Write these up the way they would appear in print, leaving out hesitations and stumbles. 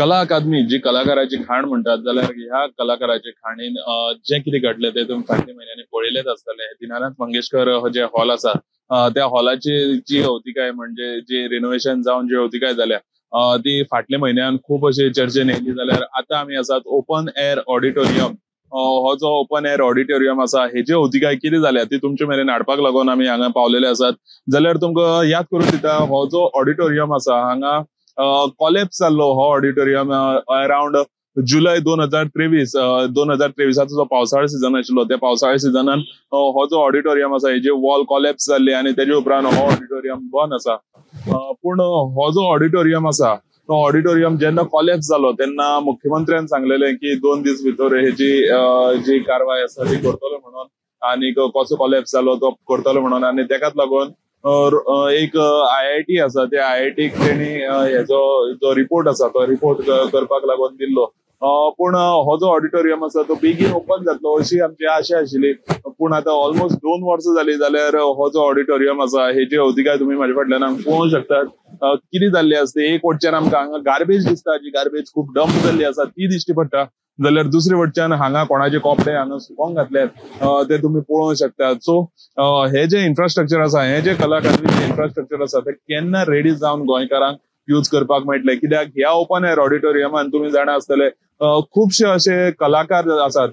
कला अकादमी जी कलाकाराची खाण म्हणटात जाल्यार ह्या कलाकाराचे खाणीन जें कितें घडलें तें तुमी फाटल्या म्हयन्यांनी पळयलेंच आसतलें. दिनानाथ मंगेशकर हो जे हॉल आसा त्या हॉलाची जी अवतिकाय म्हणजे जी रिनोव्हेशन जावन जी अवतिकाय जाल्या ती फाटल्या म्हयन्यान खूब अशी चर्चेन येयली. जाल्यार आतां आमी आसात ओपन एअर ऑडिटोरियम. हो जो ओपन एअर ऑडिटोरियम आसा हेजी अवतिकाय कितें जाल्या ती तुमचे मेरेन हाडपाक लागून आमी हांगा पावलेले आसात. जाल्यार तुमकां याद करून दिता, हो जो ऑडिटोरियम आसा हांगा कॉलेप्स जाल्लो हो ऑडिटोरियम अरावंड जुलय 2023, 2023 जो पावसाळी सिजन आशिल्लो त्या पावसाळी सिजनान हो जो ऑडिटोरियम आसा हेजी वॉल कॉलेप्स जाल्ली आनी तेजे उपरांत हो ऑडिटोरियम बंद आसा. पूण हो जो ऑडिटोरियम आसा तो ऑडिटोरियम जेन्ना कॉलेप्स जालो तेन्ना मुख्यमंत्र्यान सांगलेलें की 2 दीस भितर हेजी जी कारवाय आसा ती करतलो म्हणून आनी कसो कॉलेप्स जालो तो करतलो म्हणून. आनी तेकाच लागून एक IIT आसा त्या IITक तेणी हेजो जो रिपोर्ट आसा तो रिपोर्ट करपाक लागून दिल्लो. पूण हो जो ऑडिटोरियम आसा तो बेगीन ओपन जातलो अशी आमची आशा आशिल्ली. पूण आतां ऑलमोस्ट 2 वर्सां जाली जाल्यार हो जो ऑडिटोरियम आसा हेजी अवतिकाय तुमी म्हाजे फाटल्यान पळोवंक शकतात कितें जाल्ली आसा. एक वटच्यान आमकां हांगा गार्बेज दिसता, जी गार्बेज खूब डंप जाल्ली आसा ती दिश्टी पडटा. जाल्यार दुसरे वटच्यान हांगा कोणाचे कपडे हांगा सुकोंक घातल्यात ते तुमी पळोवंक शकतात. सो हे जे इन्फ्रास्ट्रक्चर आसा, हे जे कला अकादमीचे इन्फ्रास्ट्रक्चर आसा ते केन्ना रेडी जावन गोंयकारांक यूज करपाक मेळटले? कित्याक ह्या ओपन एअर ऑडिटोरियमान तुमी जाणा आसतले खुबशे अशे कलाकार आसात,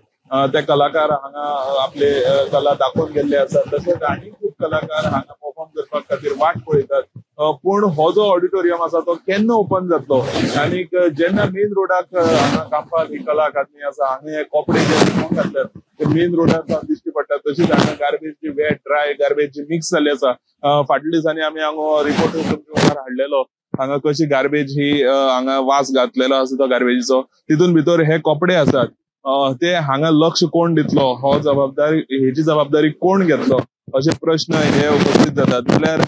ते कलाकार हांगा आपले कला दाखोवन गेल्ले आसात. तशेंच आनी खूब कलाकार हांगा परफॉर्म करपाक खातीर वाट पळयतात. पूण हो जो ऑडिटोरियम आसा तो केन्ना ओपन जातलो आनी जेन्ना मेन रोडाक हांगा कांपाल ही कला अकादमी आसा हांगा हे कपडे जे सुकोवंक घातल्यात ते मेन रोडार जावन दिश्टी पडटात. तशीच हांगा गार्बेज जी वेट ड्राय गार्बेज जी मिक्स जाल्ली आसा. फाटल्या दिसांनी आमी हांगा रिपोर्ट तुमच्या मुखार हाडलेलो, हांगा कशी गार्बेज ही हांगा वास घातलेलो आसा तो गार्बेजीचो, तितून भितर हे कपडे आसात ते हांगा लक्ष कोण दितलो, हो जबाबदारी हेजी जबाबदारी कोण घेतलो अशे प्रश्न हे उपस्थित जातात. जाल्यार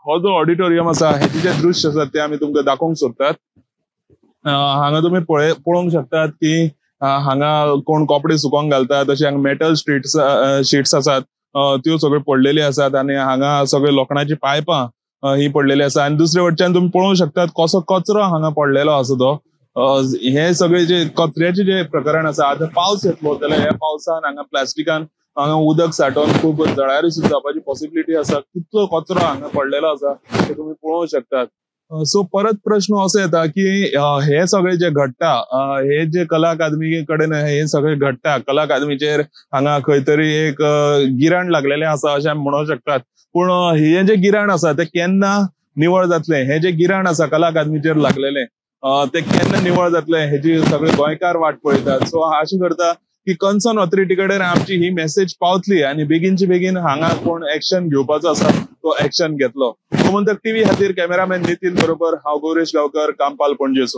हो जो ऑडिटोरियम आसा हेजे जे दृश्य आसा ते आमी तुमकां दाखोवंक सोदतात. हांगा तुमी पळोवंक शकतात की हांगा कोण कपडे सुकोवंक घालतात, तशें हांगा मेटल शीट्स आसात त्यो सगळ्यो पडलेली आसात आनी हांगा सगळे लोखणाची पायपां ही पडलेली आसा. आनी दुसरे वटच्यान तुमी पळोवंक शकतात कसो कचरो हांगा पडलेलो आसा तो. हे सगळे जे कचऱ्याचे जे प्रकरण आसा, आतां पावस येतलो जाल्यार ह्या पावसान हांगा प्लास्टिकान हांगा उदक साठोवन खूब जळारी सुद्दां जावपाची पॉसिबिलिटी आसा. कितलो कचरो हांगा पडलेलो आसा ते तुमी पळोवंक शकतात. सो परत प्रश्न असो येता की हे सगळे जे घडटा, हे जे कला अकादमी कडेन हे सगळे घडटा, कला अकादमीचेर हांगा खंय तरी एक गिराण लागलेलें आसा अशें आमी म्हणूंक शकतात. पूण हे जे गिराण आसा ते केन्ना निवळ जातलें, हे जे गिराण आसा कला अकादमीचेर लागलेलें ते केन्ना निवळ जातलें हेजी सगळे गोंयकार वाट पळयतात. सो अशें करता की कन्सर्न ऑथॉरिटी कडेन आमची ही मेसेज पावतली आनी बेगीनचे बेगीन हांगा कोण एक्शन घेवपाचो आसा तो एक्शन घेतलो. गोमंतक टीव्ही खातीर कॅमेरामॅन नितीन बरोबर हांव गौरेश गांवकर, कांपाल, पणजेसून.